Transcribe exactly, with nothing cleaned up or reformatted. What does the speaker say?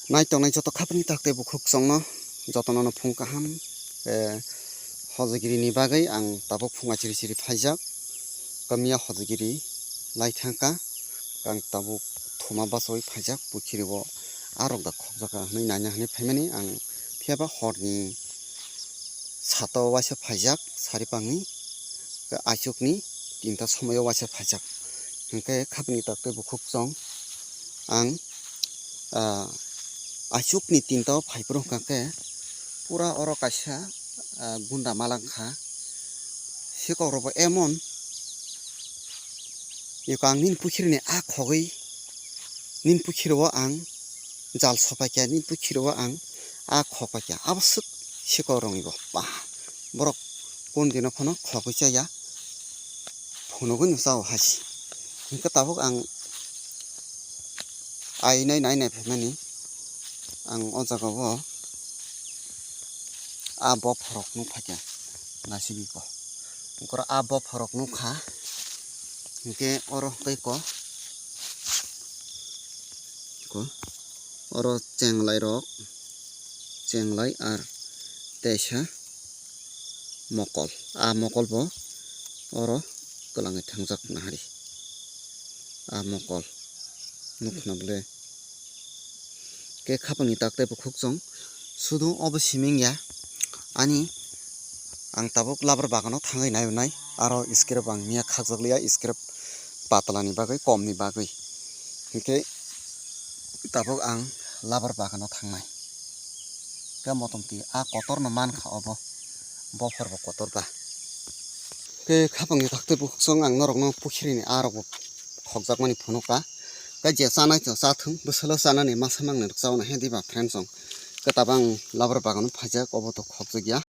Nai tongnai joto khapangni tak tei bukhuk chwngno jotono no phung kaham, eh, hojagiri ni bagwi ang tabuk phung achiri chiri phaijak. Kamiya hojagiri lai thangka, ang tabuk thuma bachawi phaijak, pukhiri o arok da khokjaka hwnwi naina hwnwi phaimani ang, phiya ba horni sato waisa phaijak, sari pangni, achukni tinta somoyo waisa phaijak. Hwnkhe khapangni tak tei bukhuk chwng ang, ah, achukni tinta o phai phuru hwnkha khe pura oro kaisa, ah, gunda malangkha. Sikok rok bo emon eko ang nini pukhiri ni a khogwi, nini pukhiri o ang jal sopaikha, nini pukhiri o ang a khokpaikha, abo swk sikok rongwi bo. Ba, borok kun dino phano khogwi chaya, phunugwi no chao hasi. Hwnkhe tabuk ang ainai nainai phaimani, ang o jaga o a bophorok nukphaikha, naisingwi ko. Ungkora a bophorok nukha, hwnkhe oro tei ko, ko, oro chenglai rok, chenglai ar teisa mokol. A mokol bo oro kwlangwi thangjak nahari. A mokol nukna bwle. Khe khapangni tak tei bukhuk chwng sudu obo siming ya. Ani ang tabuk labar bagano thangwi naio nai. Aro script ang miya khakjak liya, script patlani bagwi, komni bagwi. Hinkhe tabuk ang labar bagano thangnai. Khe motom twi a kotorno mankha obo. Bophor bo kotor ba. Khe khapangni tak tei bukhuk chwng ang norokno pukhiri ni a rok bo khokjakmani phunukha. Khe je chanai chwng chathwng, bwsalo chanani masa mangnai rok chauna he diba friend chwng. Khe tabang labar bagano phaijak, obo to khokjak ya.